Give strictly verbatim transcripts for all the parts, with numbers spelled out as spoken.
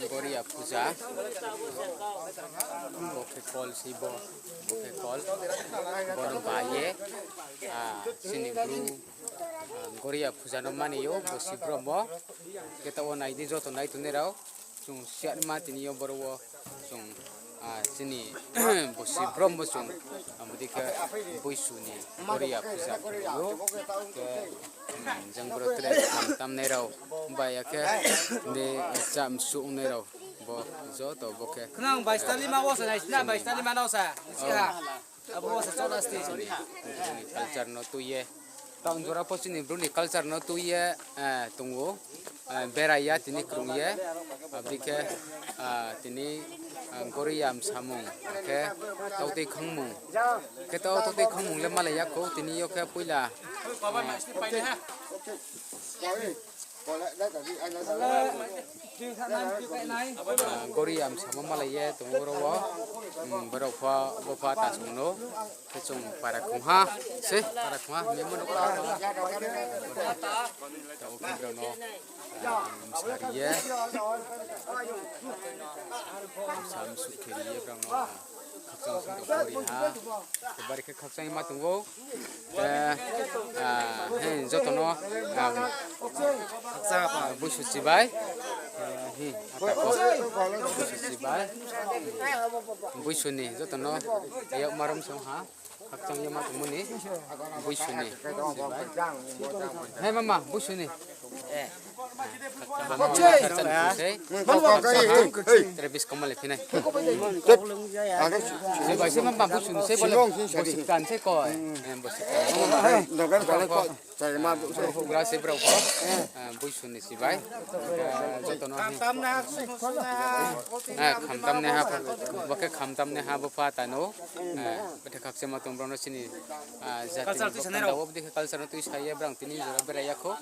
Goria puja. Bo khe kol sei bo. Bo khe kol. Bo no bai ye, ah, chini Bru, ah, Goria puja no mani yo, bo si bromo. Khe taoh wo nai di joto nai tongnai rao. Chung siya ma tini yo boro wo. Chung, ah, chini bo si bromo chung. Abo dei khe Boisu ni Goria puja khe yo. Khe, hmm, jang boro tre kham tamnai rao. Bai ya khe de cham su ongnai rao. Bo joto bo khe. Khnang bai stali ma wo sa nai sna, bai stali ma no sa. Isi ha. Abo wo sa chola sti. Chini, chini culture no tui ye. Taoh jora pho chini Bru ni culture no tui ye, eh, tong ou. Eh, berai ya tini krung ye. Abo dei khe, ah, tini, ah, Goria msamung. Khe tautui khangmung. Khe tautui khangmung le malai ya khou tini yo khe poila. Ah, Goria msamung malai ye tong ou ro wo. Hmm, borok pho, bo pho ta song no. Khe chung para khongha se, para khongha, memo no para khongha. Taoh khe brao no, ah, msa ri ye. Msa msu khe ri ye brao no, ah, khakchang sing tong pho ri ha. Khe bari khe khakchang ma tong ou. Eh, ah, he, joto no, ah, ah, Boisu chibai. Eh, he, ata ko. Boisu chibai. Boisu ni, joto no, ayok marom song ha. Khakchang ye ma tongmo ni, Boisu ni, chibai. He mama, Boisu ni. Khakchang sei. Tre bis koma le phinai. Chibai se mama, Boisu ni sei bole. Bosikan sei ko. Eh, bosikan. Houhgra se brao pho, ah, Boisu ni chibai. Ah, joto no, ah, khamtam ni ha, bo khe khamtam ni ha bo pho ta no. Ah, bethe khakchang ma tong brao no chini, ah, jati culture tui sanai rao. Bo dei khe culture no tui sa ye brao tini jora berai ya khou.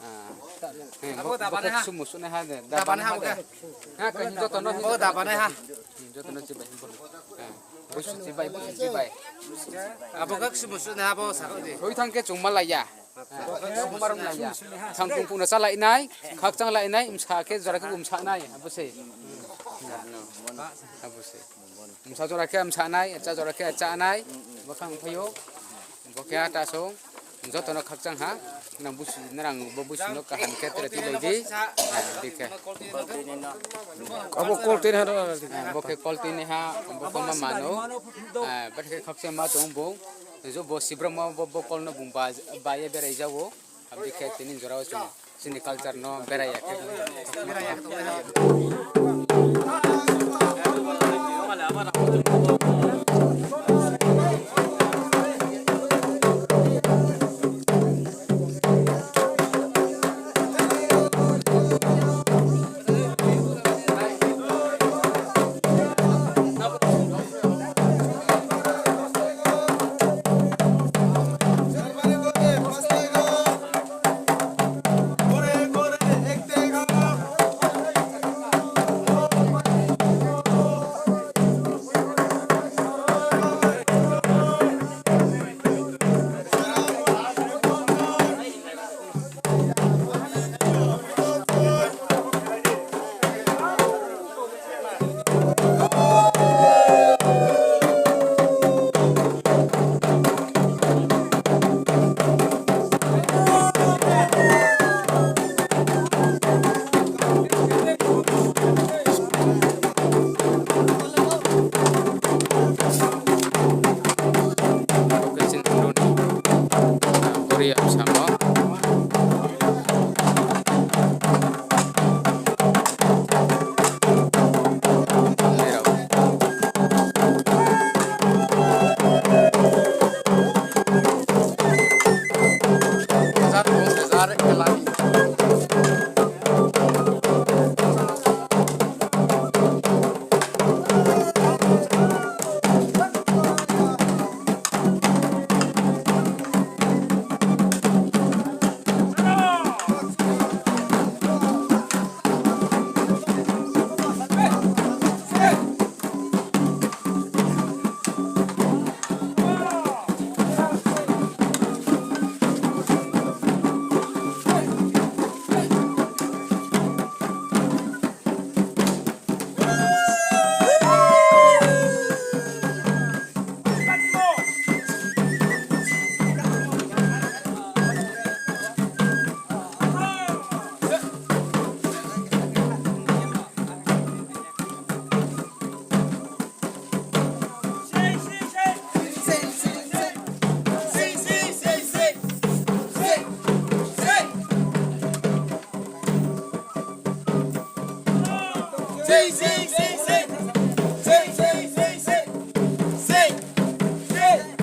Ah, abo bo khe sumu sunai ha de, daba nai ha bo khe. Ha, khe joto no. Bo daba nai ha. Joto no chibai. Ah, Boisu chibai, Boisu chibai. Abo khe sumu sunai ha bo sa di. Oi thang khe chung malai ya. Marom lai ya. Thang kung pung no chálai nai, khakchang lai nai, msa khe jora khe msa nai, abo se. Abo se. Msa jora khe msa nai, cha jora khe cha nai, bo khang phai ou. Bo khe ata song, joto no khakchang ha, nang Boisu, nrang bo Boisu no kaham khe tre tui lai di, ah, di khe. Abo kol tui nai ha ro. Ah, bo khe kol tui nai ha, bo khe ma mano, ah, bethe khe khakchang ma tong bung. Jo bo si brao ma bo, bo kol no bung ba, ba ye berai ja ou. Abo dei khe tini jora wo chung chini culture no berai ya khe. Sing, sing, sing, sing. Sing, sing, sing, sing. Sing. Sing.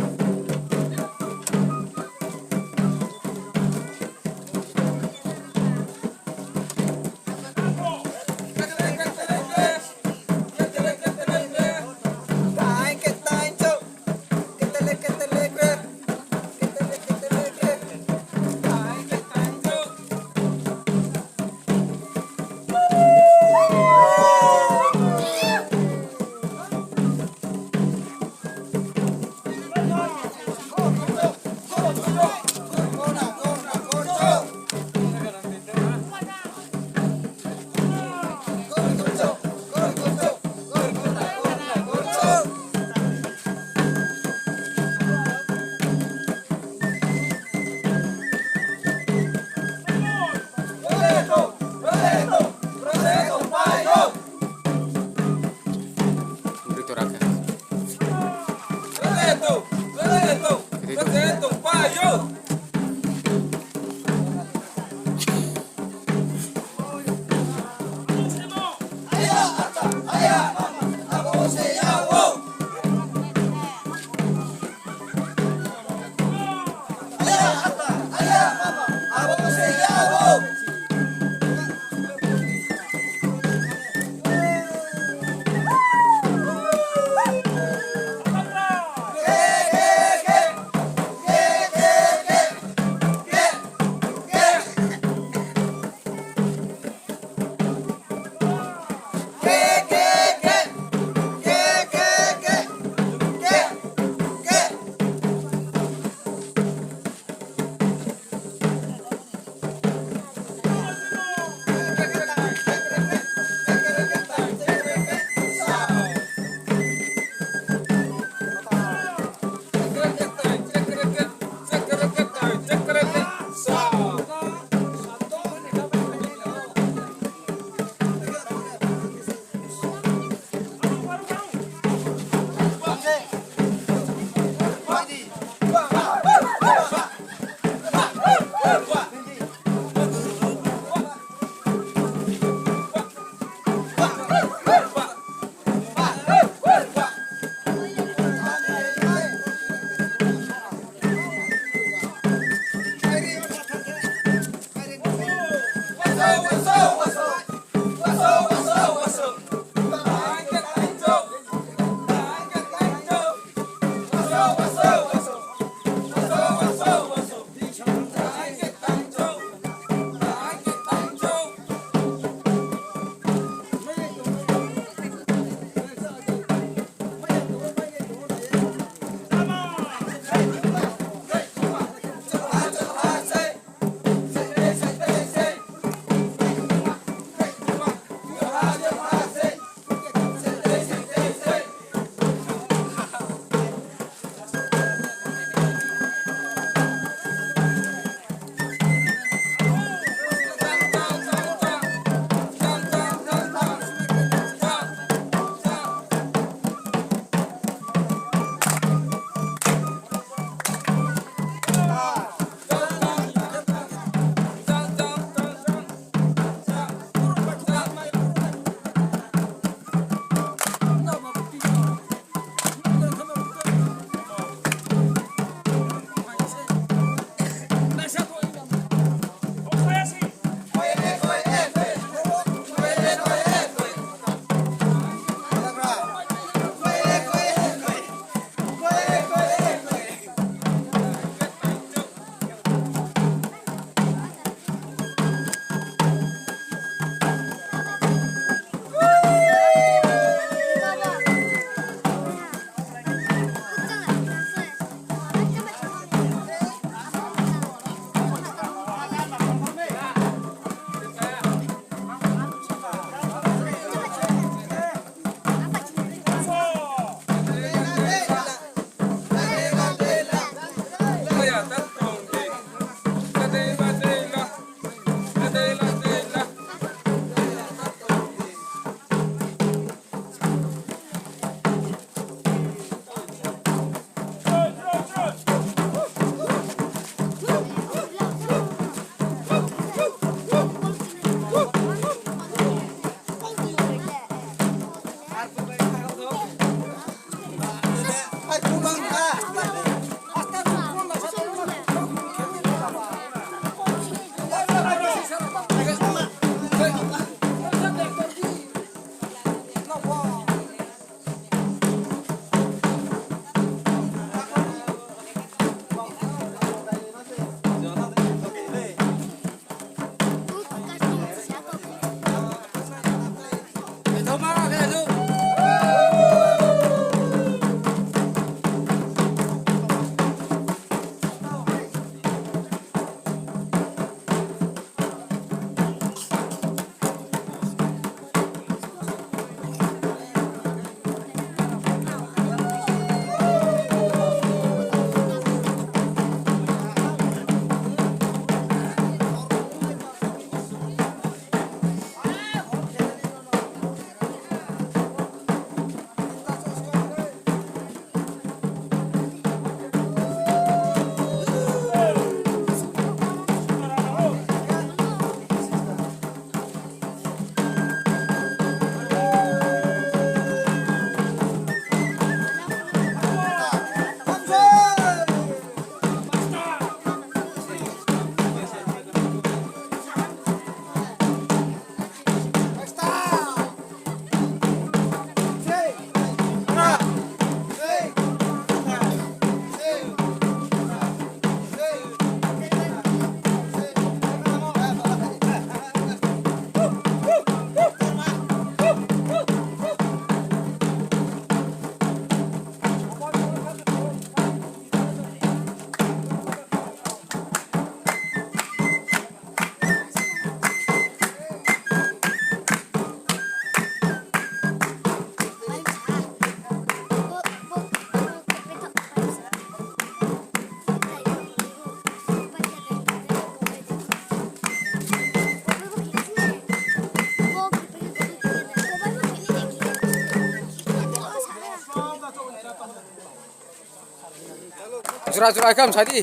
Jora jora khe msa di.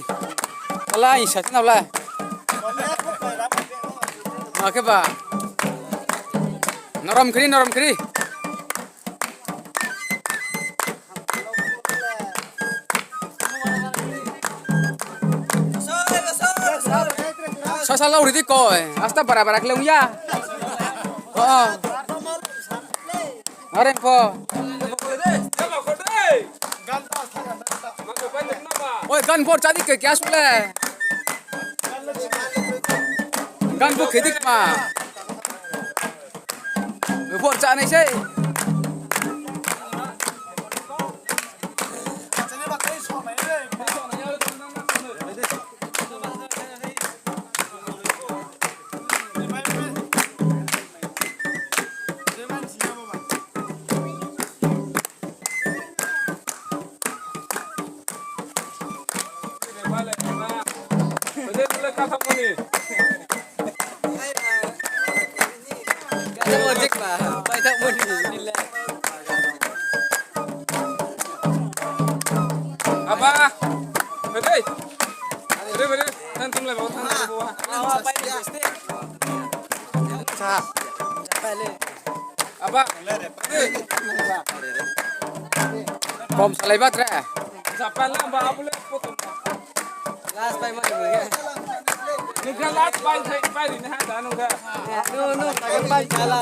Ala, isa ti na bla. Ma khe ba. Norom khri, norom khri. Sasa lau ri di koi. Asta bara bara khe le ong ya. Oh. Are pho. Oi, gan bor chadi ke kya sule? Gan bu khe di kma. Bor cha nai sei. Aba, bede, bede, bede, tan tum le bawa tan tum le bawa. Aba. Kom salai ba tre. Japan la ba abule potom. Last bai ma ni. Nungkha last bai thai bai ri na ha da nungkha. No, no, bai kala.